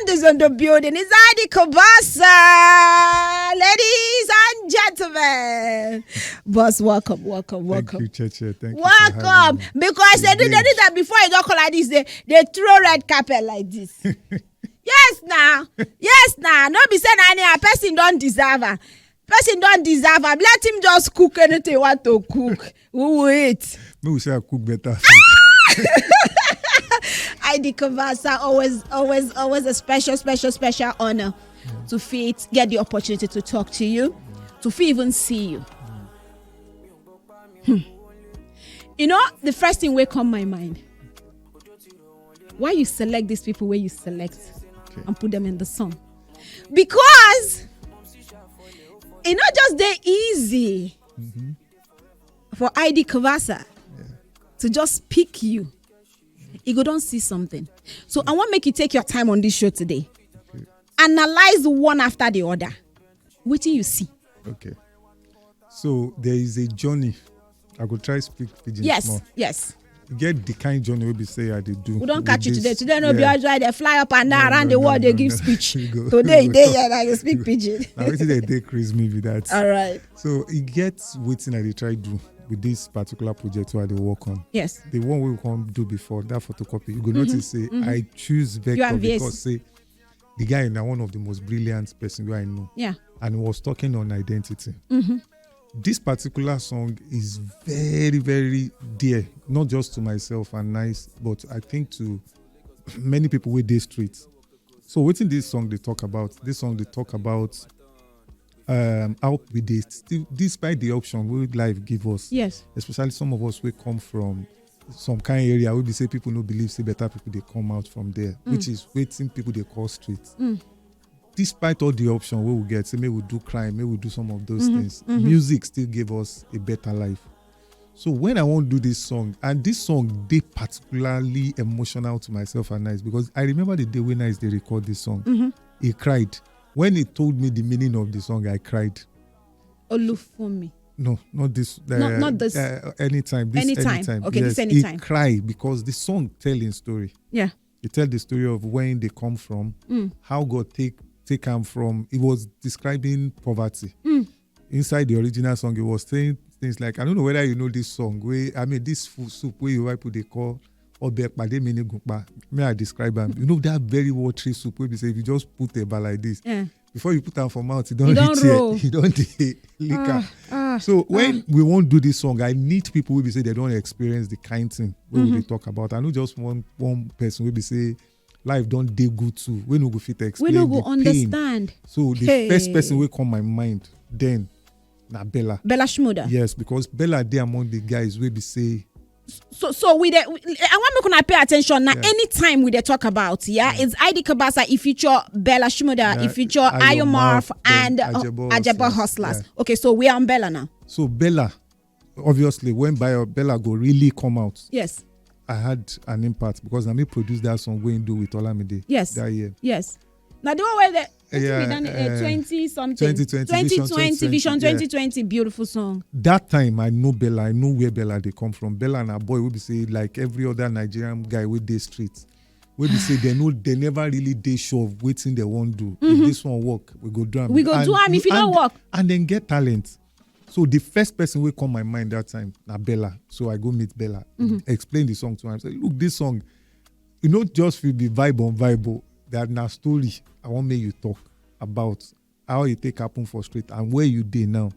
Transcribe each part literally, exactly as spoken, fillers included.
Is in the building. It's Adi Kabasa. Ladies and gentlemen. Boss, welcome, welcome, welcome. Thank you, Cheche. Thank you for having me. Welcome. Because they do, they do that before you don't call like this. They, they throw red carpet like this. Yes, now. Yes, now. No be say na anyhow. Person don't deserve her. Person don't deserve her. Let him just cook anything he want to cook. We will eat. Me, we say I cook better food. Adi Kabasa, always, always, always a special, special, special honor to fit get the opportunity to talk to you, to fit even see you. Hmm. You know, the first thing will come my mind. Why you select these people where you select and put them in the song? Because it not just dey easy for Adi Kabasa to just pick you. You go don't see something. So I want make you take your time on this show today. Analyze one after the other. Wetin you see? Okay. So there is a journey. I go try speak pidgin. Yes, small. Yes. You get the kind journey wey be say I dey do. We don't catch you this today. Today no be usual. They fly up and down around the world. They give speech. Today they here, I dey speak pidgin. Now wetin dey dey craze me be that. All right. So e get wetin I dey try do with this particular project wey I dey work on. Yes. The one wey we come do before, that photocopy, you go notice say I choose Vector because say the guy na one of the most brilliant person wey I know. Yeah. And he was talking on identity. This particular song is very, very dear, not just to myself and nice, but I think to many people wey dey street. So wetin this song dey talk about? This song dey talk about um, how we dey still, despite the option wey life give us. Yes. Especially some of us wey come from some kind area wey be say people no believe say better people dey come out from there, which is wetin people dey call street. Despite all the option wey we get, say make we do crime, make we do some of those things, music still give us a better life. So when I wan do this song, and this song dey particularly emotional to myself and Nice, because I remember the day when Nice dey record this song, he cried. When he told me the meaning of the song, I cried. Olufumi. No, not this. Uh, not this. Uh, anytime. This anytime. Anytime. Okay, yes, this anytime. He cried because the song tell him story. Yeah. He tell the story of where they come from, how God take take him from. He was describing poverty. Inside the original song, he was saying things like, I don't know whether you know this song. Where I mean, this food soup where you people they call obe pade mini gumpa. May I describe am? You know that very watery soup where we say if you just put eba like this, before you put am for mouth, you don't eat it. You don't dey lick am. So when we wan do this song, I need people wey be say they don experience the kind thing wey we dey talk about. I no just want one person wey be say life don dey good too, wey no go fit explain the pain. We no go understand. So the first person wey come my mind then na Bella. Bella Shmurda. Yes, because Bella dey among the guys wey be say so so we dey, I want make una pay attention now. Anytime we dey talk about, yeah, it's Adi Kabasa, e feature Bella Shmurda, e feature Ayo Marf and Ajebo Hustlers. Okay, so we are on Bella now. So Bella, obviously, when Bayo Bella go really come out, yes, I had an impact because na me produce that song wey he do with Olamide. Yes, that year. Yes. Now the one where the yeah, uh, twenty something, twenty twenty, twenty twenty, Vision twenty twenty, beautiful song. That time I know Bella, I know where Bella they come from. Bella na boy wey be say like every other Nigerian guy wey dey street, wey be say they know they never really dey sure of wetin they wan do. If this one work, we go do am. We go do am. If e no work, and then get talent. So the first person wey come my mind that time na Bella. So I go meet Bella, explain the song to am. Say, look, this song, you know, just feel be vibe on vibe. That na story I wan make you talk about how e take happen for street and where you dey now.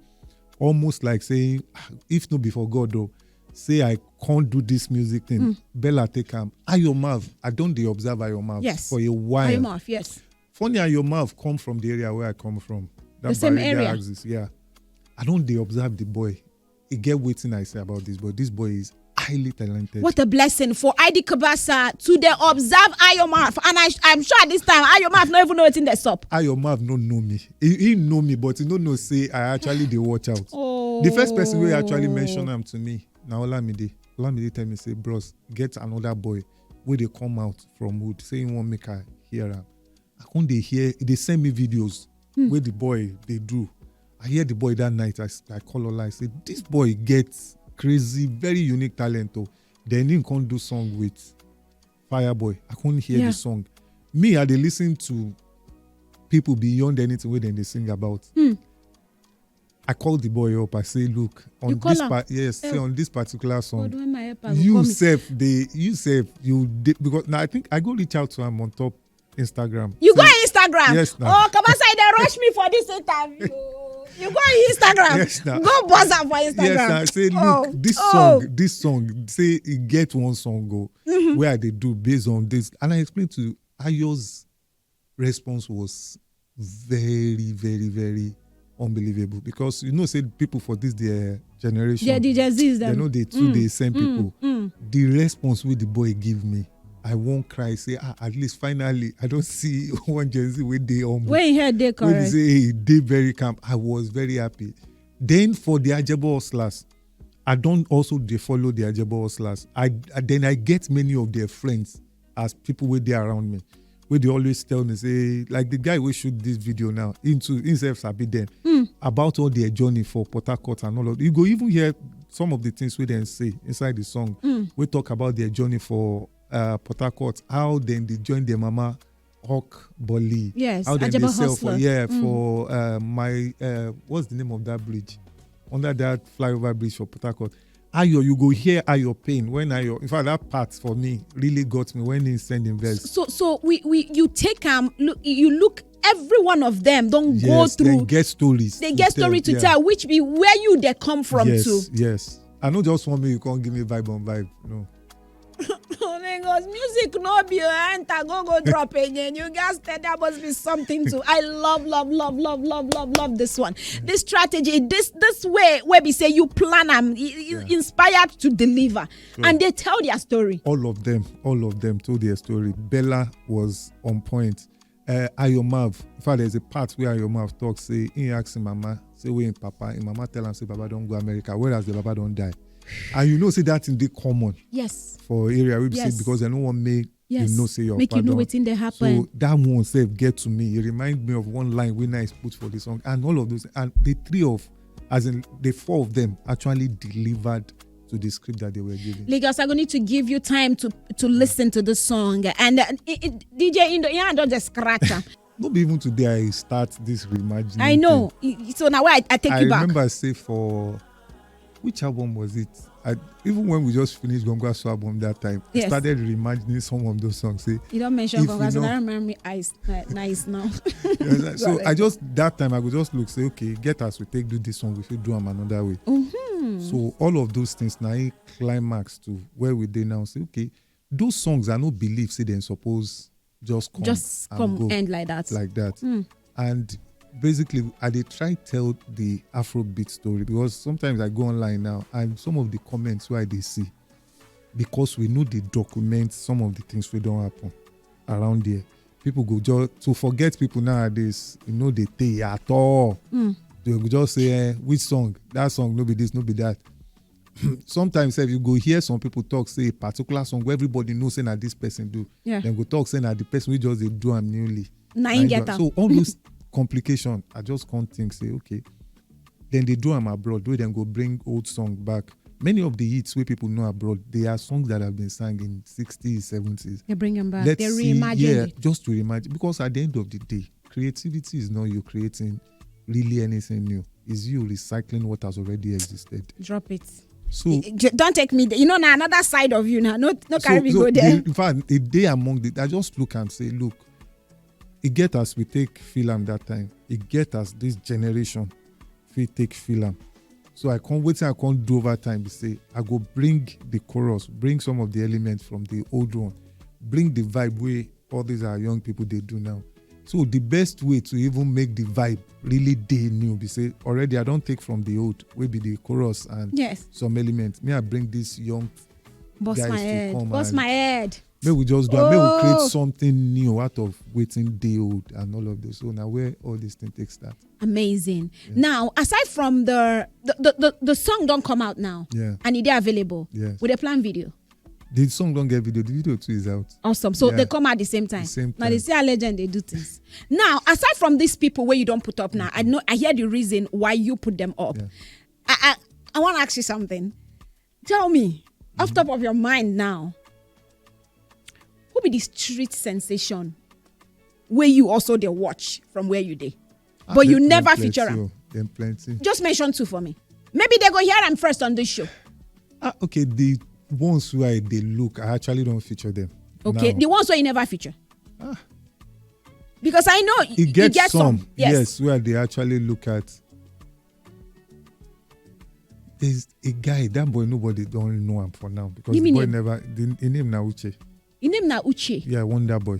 Almost like saying, "Ah, if no be for God though, say I can't do this music thing." Bella take am. Ayo Marv, I don dey observe Ayo Marv for a while. Ayo Marv, yes. Funny Ayo Marv come from the area where I come from. The same area. Axis, yeah. I don dey observe the boy. E get wetin I say about this boy. This boy is highly talented. What a blessing for Adi Kabasa to dey observe Ayo Marv. And I, I'm sure this time, Ayo Marv no even know wetin dey sup. Ayo Marv no know me. He, he know me, but he no know say I actually dey watch out. The first person wey actually mention am to me na Olamide. Olamide tell me say, "Bros, get another boy wey dey come out from wood. Say he wan make I hear am." I come dey hear, e dey send me videos wey the boy dey do. I hear the boy that night. I, s- I call Ola. I say, "This boy gets crazy, very unique talent." Oh, then he come do song with Fireboy. I couldn't hear the song. Me, I dey listen to people beyond anything wey dem dey sing about. I call the boy up. I say, "Look, on You call this am? part, yes, say Oh. on this particular song, God, when my helper go you come. Self, they, you self, you dey," because now I think I go reach out to him on top Instagram. You go Say, Instagram. Yes, now. Oh, come outside. They rush me for this interview. You go Instagram. Yes, now. Go buzz up for Instagram. Yes, I say, "Look, Oh, this oh. Song, this song, say e get one song go where they do based on this," and I explain to you, Ayo's response was very, very, very unbelievable, because you know say people for this their generation, Yeah, the Gen Zs they dem. Know they too they send people. The response wey the boy give me, I won't cry. Say, "Ah, at least finally I don't see one Gen Z wey dey humble." When he head dey Wey be correct. Say, "Hey, dey very calm." I was very happy. Then for the Ajebo Hustlers, I don't also dey follow the Ajebo Hustlers. I, I then I get many of their friends as people wey dey around me, wey dey always tell me say, like, the guy wey shoot this video now, into himself sabi them about all their journey for Port Harcourt and all of. You go even hear some of the things wey dem say inside the song. We talk about their journey for uh, Port Harcourt, how then they join their mama Hawk Bolly. Yes, How then Ajebo they sell Hustler. For, yeah, for uh, my uh, what's the name of that bridge? Under that flyover bridge for Port Harcourt. Ayo, you go hear Ayo pain when Ayo. In fact, that part for me really got me when he send him verse. So so we we you take am look, you look, every one of them don't go Yes, through. They get stories. They get story to Yeah. Tell, which be where you they come from Yes, to. Yes. I know just one minute you can't give me vibe on vibe. No. Oh my God, music no be your enter go go drop again. You guys said that must be something too. I love love love love love love love this one. This strategy, this this way where we say you plan and Yeah. Inspired to deliver, and they tell their story. All of them, all of them told their story. Bella was on point. Uh, Ayo Mav, in fact, there's a part where Ayo Mav talks, say, he asks him mama, say, "Where him papa?" Him mama tell him, say, "Baba don't go America, whereas the baba don't die." And you know, say that in the common Yes. For area, we say, Yes. Because they don't want me, Yes. You know, say your Make you know pardon. Wetin they happen. So that one self get to me. It remind me of one line when I put for the song, and all of those, and the three of, as in the four of them, actually delivered to the script that they were given. Lagos, I'm going to give you time to to listen to the song. And uh, it, it, D J Indo, yeah, don't just scratch am. Not even today I start this reimagining. I know. Thing. I- So now I, I take I you back. Remember, say for which album was it? I, even when we just finished Gongo Aso album that time, Yes. I started reimagining some of those songs. Say, You don't mention if Gongo Aso. we know- I remember me eyes ni- nice now. Yeah, so I just that time I could just look, say, "Okay, get as we take do this song, we should do them another way." Mm-hmm. So all of those things now, it climax to where we dey now. Say, okay, those songs I no believe say they suppose just come Just and come go end like that. Like that. Mm. And basically, I dey try tell the Afrobeat story, because sometimes I go online now and some of the comments where they see, because we know they document some of the things we don't happen around there. People go just to forget people nowadays, you know, they pay at all. Mm. They go just say, eh, "Which song? That song, no be this, no be that." Sometimes if you go hear some people talk, say a particular song where everybody knows say na this person do. Yeah. Then go talk say na the person we just dey do am newly. Na Na him him get do am. am. So all those complication, I just can't think say, okay. Then they do am abroad, where then go bring old song back. Many of the hits where people know abroad, they are songs that have been sung in sixties, seventies. They bring them back. Let's They see, reimagine yeah, it. Just to reimagine, because at the end of the day, creativity is not you creating really anything new. Is you recycling what has already existed. Drop it. So Y- j- Don't take me there. You know, now another side of you now. No, no, so, carry me so go there. The, in fact, a day among the, I just look and say, look, it get as we take film that time. It get as this generation we take film. So I can't wait till I can't do over time. Be say I go bring the chorus, bring some of the elements from the old one, bring the vibe way all these are young people they do now. So the best way to even make the vibe really day new, be say already I don't take from the old, will be the chorus and Yes. Some elements. Me, I bring this young Bust guys my to head. come Bust and my head. May we just do. May we Oh. Create something new out of waiting day old and all of this. So now where all this thing takes start. Amazing. Now, aside from the the, the, the, the song don't come out now, Yeah. and it is available. Yes. With a plan video. The song don't get video. The video too is out. Awesome. So Yeah. They come at the same time. The same Now they time. See a legend. They do things. Now, aside from these people where you don't put up now, I know I hear the reason why you put them up. Yeah. I, I I want to ask you something. Tell me, off Mm-hmm. top of your mind now, who be the street sensation wey you also dey watch from where you dey, Ah, but you dem- dem never plenty feature am? Oh, dem plenty. Just mention two for me. Maybe they go hear am first on this show. Ah, okay, the ones where I dey look, I actually don't feature them. Okay, Now, the ones where you never feature. Ah. Because I know e get, get some, Yes. Yes, where they actually look at. There's a guy, that boy, nobody don't know him for now because Give the me boy name. Never. The, the name na Uche. His name na Uche. Yeah, Wonder Boy.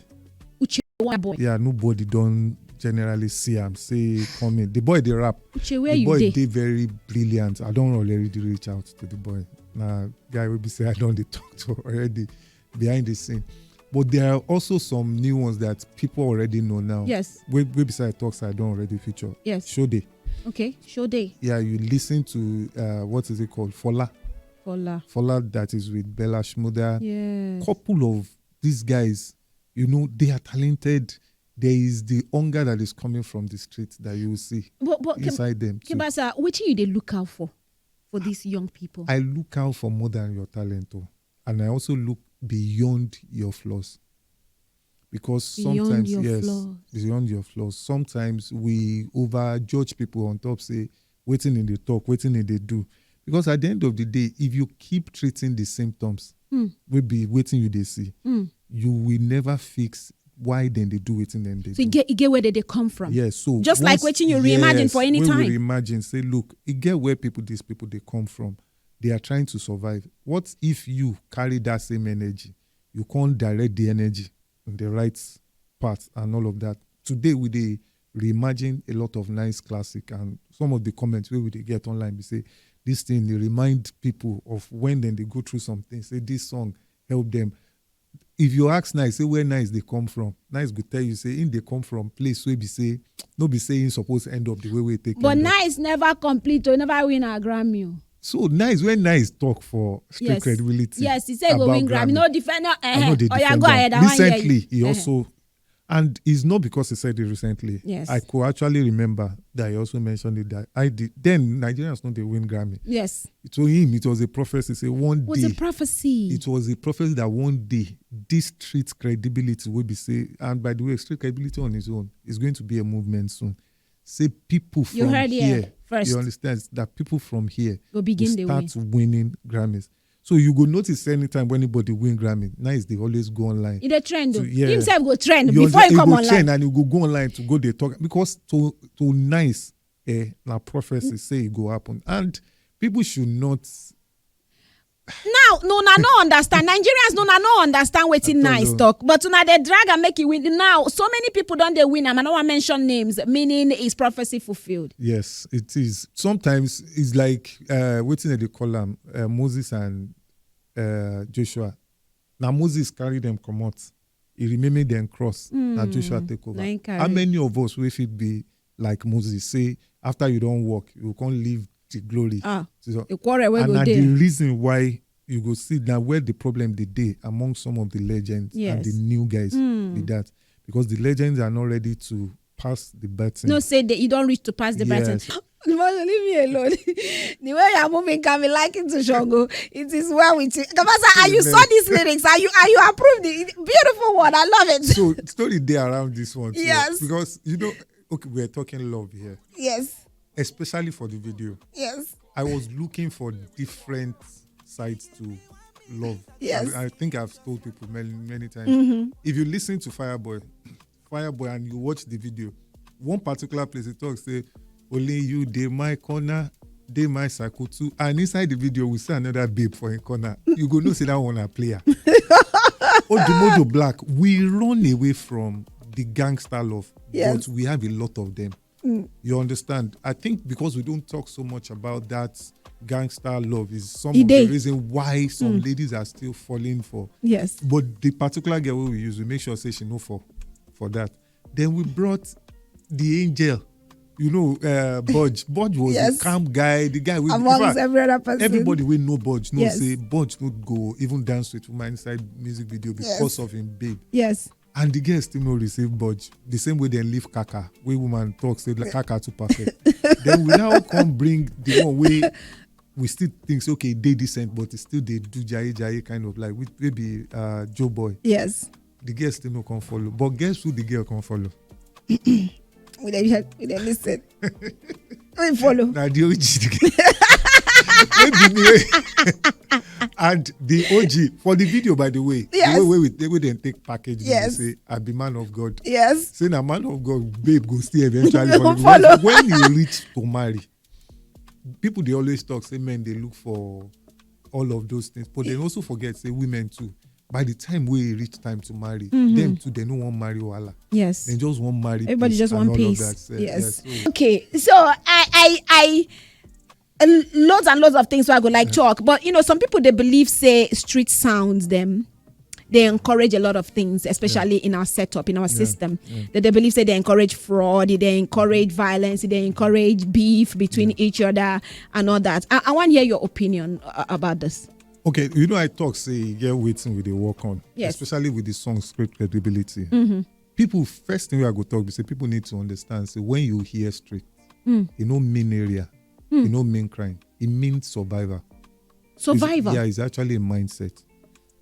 Uche Wonder Boy. Yeah, nobody don't generally see him say coming. The boy they rap. Uche, where The you boy dey? They very brilliant. I don't already reach out to the boy. Now, guy will be say I don't dey talk to already behind the scene. But there are also some new ones that people already know now. Yes. We, we beside talks I don't already feature. Yes. Show day. Okay, show day. Yeah, you listen to uh, what is it called? Fola. Fola. Fola that is with Bella Shmurda. Yes. Couple of these guys, you know, they are talented. There is the hunger that is coming from the street that you will see But but Kim, inside them. Too. Kibasa, what you dey look out for for these young people? I look out for more than your talent, oh. And I also look beyond your flaws. Because Beyond sometimes, your yes, flaws. Beyond your flaws. Sometimes we over judge people on top, say, waiting in the talk, waiting in the do. Because at the end of the day, if you keep treating the symptoms, Hmm. will be waiting you they see, Hmm. you will never fix why then they do waiting then they So you do. Get you get where they, they come from. Yes, so Just like once- wetin you reimagine yes, for any when time. We reimagine, say, look, you get where people, these people they come from. They are trying to survive. What if you carry that same energy? You can't direct the energy in the right path and all of that. Today we they reimagine a lot of nice classic, and some of the comments we would get online, we say this thing they remind people of when then they go through something. Say this song help them. If you ask Nice, say where Nice they come from, Nice go tell you say in they come from place where be say no be say in supposed to end up the way we take. But End up. Nice never complete or never win a Grammy. Oh. So Nice, when Nice talk for street Yes. Credibility. Yes, he said go about win Grammy. Grammy. No defend no. I know Uh, they oh yeah, defend go am. Ahead. I wan hear you. Recently, he Uh-huh. Also, and it's not because he said it recently. Yes. I could actually remember that he also mentioned it that I did. Then Nigerians know they win Grammy. Yes. To him, it was a prophecy. Say one What's day. A prophecy? It was a prophecy that one day this street credibility will be say, and by the way, street credibility on its own is going to be a movement soon. Say people from You heard here, here first. You understand that people from here Go begin will the start win. Winning Grammys. So you go notice anytime when anybody win Grammy, Nice they always go online. It a trend. So, Though. yeah. Himself go trend You before understand? He come go online. Trend and you go go online to go they talk because to to Nice, eh, now prophecy say it go happen and people should not. Now, no, na no understand. Nigerians, no, na no understand wetin At all, Nice no. Talk. But una dey drag and make it win. Now, so many people don't they win. And I don't want to mention names, meaning is prophecy fulfilled. Yes, it is. Sometimes it's like uh, waiting at the column. Uh, Moses and uh, Joshua. Now Moses carry them come out. He remaining them cross. Now Joshua take over. Na him carry. How many of us will fit be like Moses? Say after you don't work, you can't leave the glory. Ah, So- the quarrel wey and go na there. The reason why you go see now where the problem they dey among some of the legends Yes. And the new guys Mm. Be that because the legends are not ready to pass the baton. No, say that you don't reach to pass the baton. Yes. Leave me alone. The way you are moving can be likened to Shogo. It is well with you. Kabasa, and you Amen. Saw these lyrics and you and you approved it. Beautiful one. I love it. So story there around this one. Too, Yes. Because you know, okay, we're talking love here, Yes. Especially for the video. Yes. I was looking for different sides to love. Yes. I, I think I've told people many many times. Mm-hmm. If you listen to Fireboy, Fireboy, and you watch the video, one particular place he talks say, "Only you dey my corner, dey my circle too." And inside the video, we see another babe for a corner. You go know say that one a player. Odumodo Black, we run away from the gangster love, Yes. But we have a lot of them. You understand? I think because we don't talk so much about that gangster love is some E of dey. The reason why some ladies are still falling for. Yes. But the particular girl we use, we make sure say she no fall for that. Then we brought the angel. You know, uh, Budge. Budge was Yes. A calm guy. The guy we Amongst in fact, every other person. Everybody we know Budge. No Yes. Say Budge no go even dance with woman inside music video because Yes. Of him babe. Yes. And the girl still no receive Budge. The same way they leave Kaka. We woman talk say like, Kaka too perfect. Then we now come bring the one way we still think say okay they decent but it still they do jai jai kind of like with maybe uh, Joe Boy. Yes. The girl still no come follow. But guess who the girl come follow? We dey hear, we dey listen. We follow. Na the O G the girl. Maybe me. And the O G for the video, by the way. Yes. The way wey we wey dem take package me, Yes. Say I be man of God. Yes. Say na man of God, babe go still eventually Go follow. follow. Because when you reach to marry, people dey always talk say men dey look for all of those things, but they also forget say women too. By the time wey e reach time to marry, them too they no wan marry wahala. Yes. They just wan marry. Everybody Peace just and want all peace. Of that. Eh, Yes. eh, so Okay. So I, I, I, uh, loads and loads of things where I go like talk, but you know, some people they believe say street sounds them. They encourage a lot of things, especially in our setup, in our system. That they believe say they encourage fraud, they encourage violence, they encourage beef between each other and all that. I, I want to hear your opinion uh, about this. Okay, you know I talk say e get wetin we dey work on, Yes. Especially with the song Street Credibility. People, first thing wey I go talk be say people need to understand say when you hear street, e no mean area, e no mean crime, e mean survivor. It's- Survivor. Yeah, it's actually a mindset.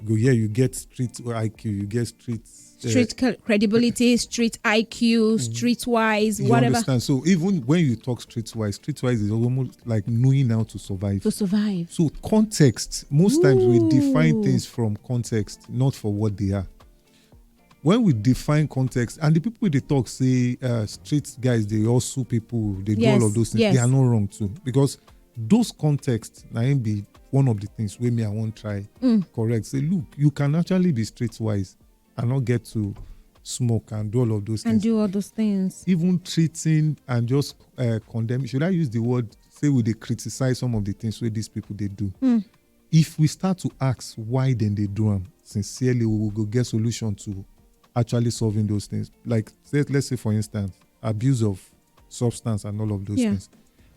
You go here, you get street I Q, you get street. Uh, Street cre- credibility, street I Q, streetwise, you whatever. Understand? So even when you talk streetwise, streetwise is almost like knowing how to survive. To survive. So context, most times we define Ooh. Things from context, not for what they are. When we define context, and the people they talk say uh, street guys, they all sue people, they do Yes, all of those things. Yes. They are not wrong too, because those contexts na im be one of the things wey me I wan try Mm. correct. Say, look, you can actually be streetwise and not get to smoke and do all of those And things. Do all those things. Even treating and just uh, condemn. Should I use the word? Say we dey criticize some of the things wey these people they do. Mm. If we start to ask why then they do them sincerely, we will go get solution to actually solving those things. Like let, let's say, for instance, abuse of substance and all of those Yeah. Things.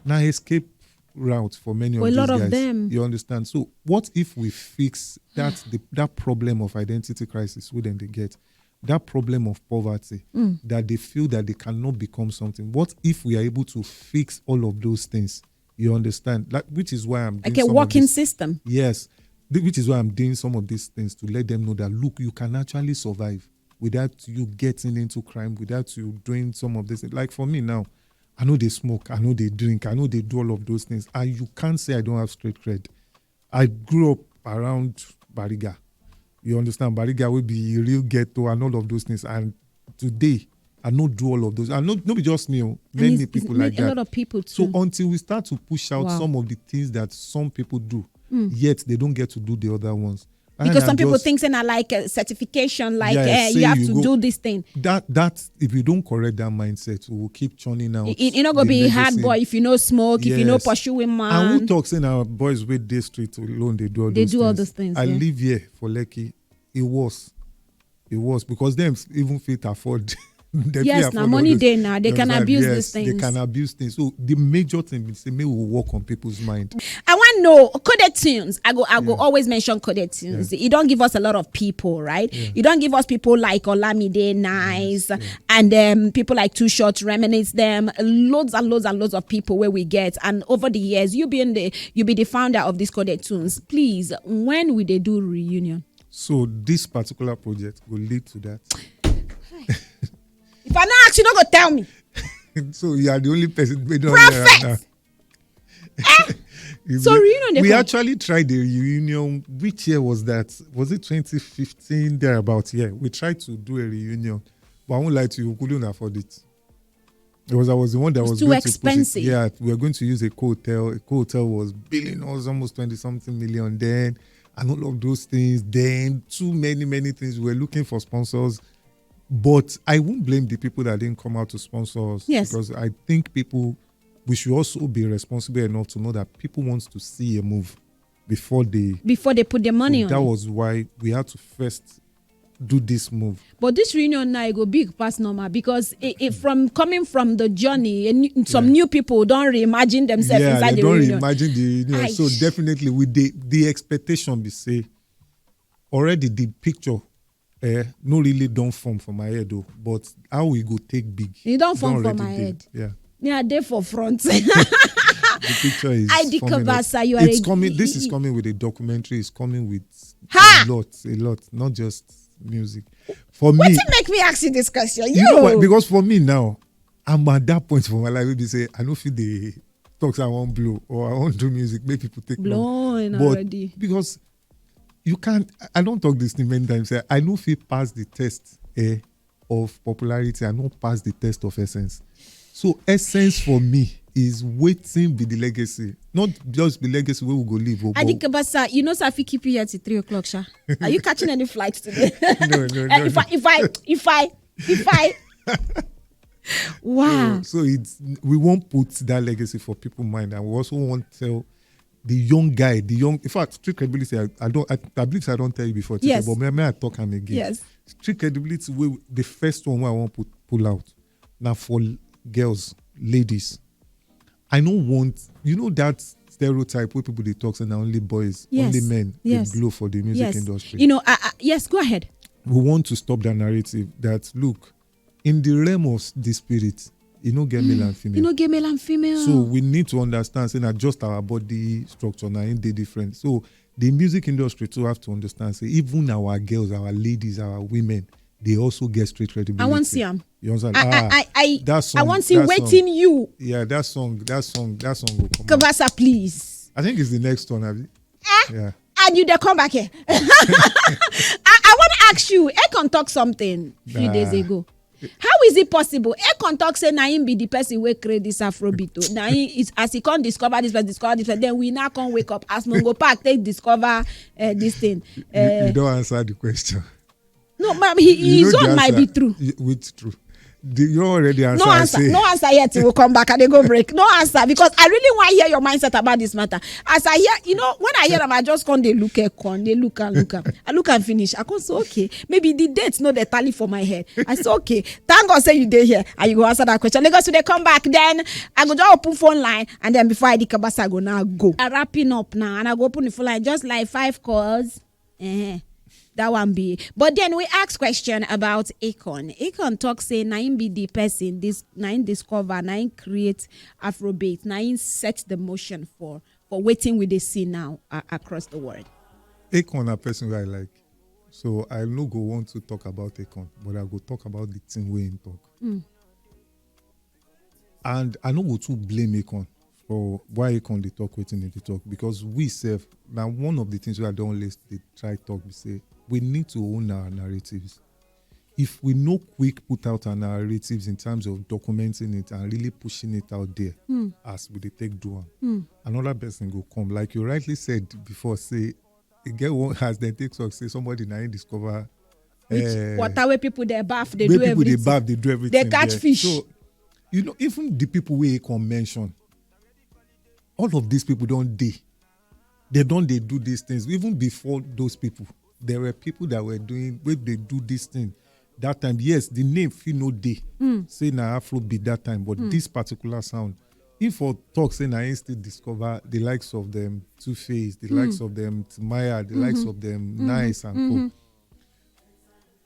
Now escape route for many For of a lot these of guys. Them. You understand? So what if we fix that the, that problem of identity crisis we then they get? That problem of poverty Mm. That they feel that they cannot become something. What if we are able to fix all of those things? You understand? Like, which is why I'm doing Like a some of working this- system. Yes, th- which is why I'm doing some of these things to let them know that look, you can actually survive without you getting into crime, without you doing some of this. Like for me now, I know they smoke, I know they drink, I know they do all of those things, and you can't say I don't have street cred. I grew up around Bariga. You understand? Bariga will be real ghetto and all of those things. And today, I no do all of those. I no, no be just me, oh, And many it's- it's people ma- like a that. Lot of people So too. Until we start to push out Wow. Some of the things that some people do, Mm. Yet they don't get to do the other ones. And Because I'm some people just- Think say na like uh, certification, like Yeah, uh, say you have you to go- do this thing. That that if you don't correct that mindset, we will keep churning out. It, it, it not gonna the be hard medicine. Boy if you no smoke, if you no Yes. Pursue women. And who talks in our boys with this street alone? They do all They those do all things. Those things. I Yeah. Live here for Lekki. It was, it was because them even fit afford. They fit Yes, afford now all money those- day now they you can understand? Abuse Yes, these things. They can abuse things. So the major thing is say, may we work on people's mind. I want know coded tunes. I go, I go Yeah. Always mention coded tunes. You don't give us a lot of people, right? You don't give us people like Olamide, Nice, and um, people like Too Short, Reminisce them. Loads and loads and loads of people where we get. And over the years, you being the, you be the founder of these coded tunes. Please, when will they do reunion? So this particular project will lead to that. If I not ask you, not go tell me. So you are the only person we don't Prophet! Hear right now. You So know, reunion dey we come. Actually tried the reunion. Which year was that? Was it twenty fifteen thereabouts? Yeah, we tried to do a reunion, but I won't lie to you, we couldn't afford it. It was I was the one that It's was too going to push it. Expensive. Yeah, we were going to use a co-hotel. A co-hotel was billing us almost twenty something million then, and all of those things. Then too many many things. We were looking for sponsors, but I won't blame the people that didn't come out to sponsor us. Yes. Because I think people, we should also be responsible enough to know that people want to see a move before they Before they put their money So on that it. Was why we had to first do this move. But this reunion now it go big pass normal because it, it, from coming from the journey, a new, some new people don't reimagine themselves Yeah, inside they the don't reunion. Reimagine the reunion. Aye. So definitely with the the expectation be say already the picture eh, no really don't form for my head though. But how we go take big? You don't form for already my dey. Head. Yeah. Yeah, they for front. The picture is I D forming up. Kabasa, you are It's a- coming. This y- is coming with a documentary. It's coming with Ha! A lot, a lot. Not just music. For me, Wetin make me ask you this question? You know what? Because for me now, I'm at that point for my life where they say I don't feel the talks I won't blow or I won't do music, make people take note. Blowing But already. Because you can't, I don't talk this thing many times. Eh, I don't feel pass the test eh, of popularity. I don't pass the test of essence. So essence for me is waiting be the legacy, not just the legacy where we go live. Oh, but Adikabasa, you know, so I fit keep you here till three o'clock, sha. Are you catching any flights today? No, no, Eh, no, if no. I, if I, if I, if I, if I. Wow. So it's, we won't put that legacy for people mind, and we also won't tell the young guy, the young. In fact, street credibility. I, I don't. I, I believe I don't tell you before, Tito, Yes. But may, may I talk am again? Yes. Street credibility. Will the first one where I want put pull out now for l- girls, ladies. I don't want you know that stereotype where people they talk and only boys, Yes. only men Yes. they blow for the music Yes. industry. You know, I, I, yes, go ahead. We want to stop that narrative that look in the realm of s- the spirit, you know, get male and female. You know, gay male and female. So we need to understand say na just our body structure na im dey different. So the music industry too have to understand say even our girls, our ladies, our women, they also get street credibility. I want see am. You understand? I, I, I, I, that song, I want see that waiting song, you. Yeah, that song, that song, that song will come. out. Kabasa, please. I think it's the next one. Abi? Yeah. And you they come back here. I, I want to ask you. Akon talk something few Nah. days ago. How is it possible? Akon talk say na him be the person wey create this Afrobeat. Oh. Na him is as he can't discover this person, discover this person. Then we now can't wake up as Mongo Park take discover uh, this thing. You, Uh, you don't answer the question. no, ma'am, he, You his know the own might be answer. True. You, which true? The, you already answer. No I answer, say, no answer yet. We'll come back and they go break. No answer because I really want to hear your mindset about this matter. As I hear, you know, when I hear them, I just can't they look at con, they look and look and I look and finish. I can't say okay, maybe the dates no they tally for my head. I say okay, thank God say you there here and you go answer that question. Lagos, they come back, then I go just open phone line and then before I did Kabasa, I go now go. Uh, wrapping up now and I go open the phone line just like five calls. Eh, that one be. But then we ask question about Akon. Akon talk say na him be the person this na him discover, na him create Afrobeat, na him set the motion for for waiting with the scene now uh, across the world. Akon na person wey I like, so I no go want to talk about Akon, but I go talk about the thing wey him talk. Mm. And I no go too blame Akon for why Akon dey talk wetin he dey talk because we sef na one of the things wey I don always dey try talk be say we need to own our narratives. If we no quick put out our narratives in terms of documenting it and really pushing it out there Mm. as we dey take do am, Mm. another person go come. Like you rightly said before, say e get one as dem take talk say somebody na him discover Which eh, water where people they bath, they where do people dey everything. Bath, they do everything. They catch Yeah. Fish. So you know, even the people wey Akon mention, all of these people don dey. They don dey do these things even before those people. There were people that were doing wey dey do this thing that time. Yes, the name fit no dey Mm. say na Afrobeat that time, but Mm. this particular sound, if for talk say na him still discover the likes of them Two Face, the Mm. likes of them Timaya, the likes Mm-hmm. of them Mm-hmm. Nice and Mm-hmm. Co.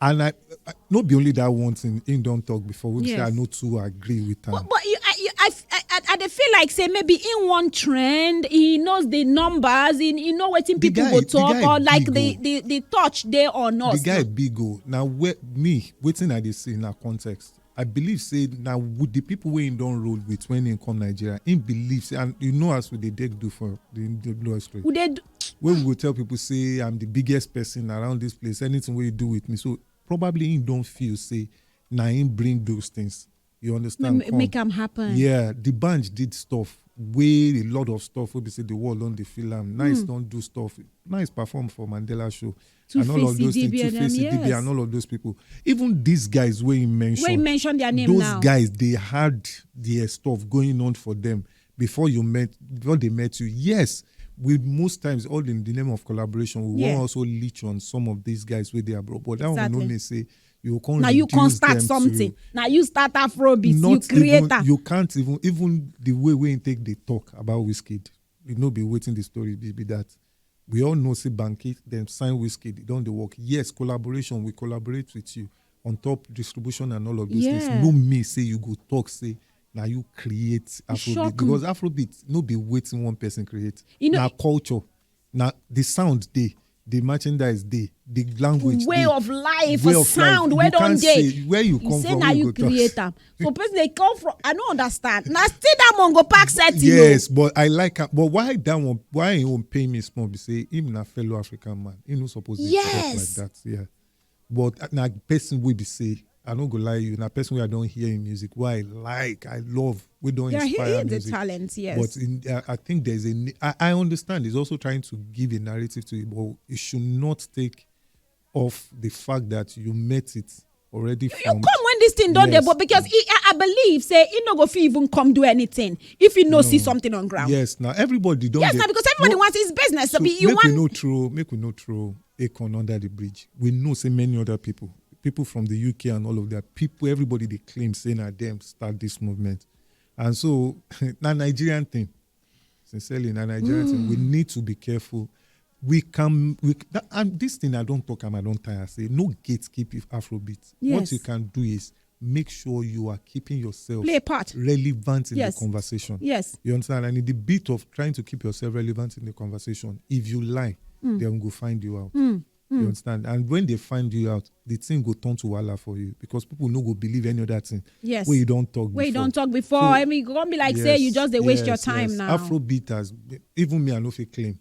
And I, I no be only that one thing him don talk before. We say Yes. I no too agree with am. But, but you, I, you, I, I, I, I dey feel like say maybe in one trend, he knows the numbers, he, he know wetin The people guy- go the talk guy or like big the, o. the the touch there or not. The guy big o. Now where me waiting at the scene na context. I believe say now with the people wey him don roll with when he come Nigeria, he believe say, and you know as we dey take do for the, the industry. Would they do, When we go tell people say I'm the biggest person around this place, anything wey you do with me, so probably he don feel say na him bring those things. You understand? ma- make am happen? Yeah, the band did stuff wey a lot of stuff wey be say the world don dey feel am. Nice Mm. Don do stuff. Nice perform for Mandela show Two and all of Face, those things. D B and Two Face, them, D B yes. And all of those people. Even these guys wey you mention, When you mention their name those now, guys they had their stuff going on for them before you met before they met you. Yes, with most times all in the name of collaboration, we Yeah. won't also leech on some of these guys with their bro. But that one no Exactly. Mean say you can't. Now you can't Reduce start them something. To, Now you start Afrobeat. You not create even, that. You can't even even the way we take they talk about Wizkid. You know, be waiting the story be, be that. We all know say Banky then sign Wizkid. It don't they work. Yes, collaboration. We collaborate with you on top distribution and all of those things. Yeah. No me say you go talk say now you create Afrobeat shock because me. Afrobeat no be waiting one person create. You know- Now culture, now the sound they The merchandise dey, the language way dey. Of life, Way a of sound life. Wey You don can't dey. Say where you You come say from, na where you you go talk. Create am. So person dey come from, I no understand. Na still that one go pack set. Yes, but I like am. But why that one? Why he won't pay me small? Be say him na fellow African man. He no suppose to talk like Yes. That. Yeah, but na person wey be say I no go lie you. Na person wey I don hear in music. Why I like, I love. We don't Yeah, he inspire is the music. Talent, yes. But in, I, I think there's a. ne- I, I understand he's also trying to give a narrative to it, but it should not take off the fact that you met it already. You come when this thing don dey, but because he, I, I believe say he no go fit even come do anything if he no see something on ground. Yes, now everybody don't. Yes, now because everybody wants his business. So be, you make want we no throw, make we no throw Akon under the bridge. We know say many other people, people from the U K and all of that, people, everybody they claim say na them start this movement, and so na Nigerian thing. Sincerely, na Nigerian thing. We need to be careful. We can we that, and this thing I don't talk am, I don't tire. Say no gatekeep if Afrobeat. What Yes. You can do is make sure you are keeping yourself Play a part. Relevant in Yes. The conversation. Yes. You understand? And in the bit of trying to keep yourself relevant in the conversation, if you lie, Mm. They will go find you out. Mm, You mm. Understand? And when they find you out, the thing go turn to wahala for you because people no go believe any other thing. Yes. Where you don't talk. Where you Before. Don't talk before. So, I mean, you gonna be like say you yes, just dey waste your yes, time yes. Now. Afrobeat has even me, I know if you claim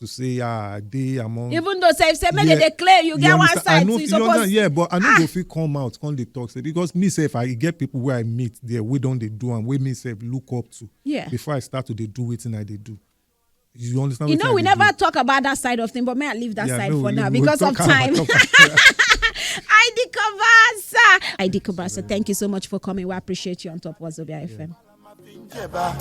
to say, ah, they among Even though say, say many Yeah. they clear, you get You one understand? I side. know, So you you suppose. understand? Yeah, but I know Ah. Go fit come out, come they talk say because me say if I get people where I meet there, we don't they do and we me say look up to. Yeah. Before I start to they do wetin I they do. You understand? You Wetin know, I we dey never do? Talk about that side of thing, but may I leave that Yeah, side no, for we- now we because of talk about- time. talk about- I Idikobasa. Idikobasa, thank you so much for coming. We appreciate you on Top Wazobia F M.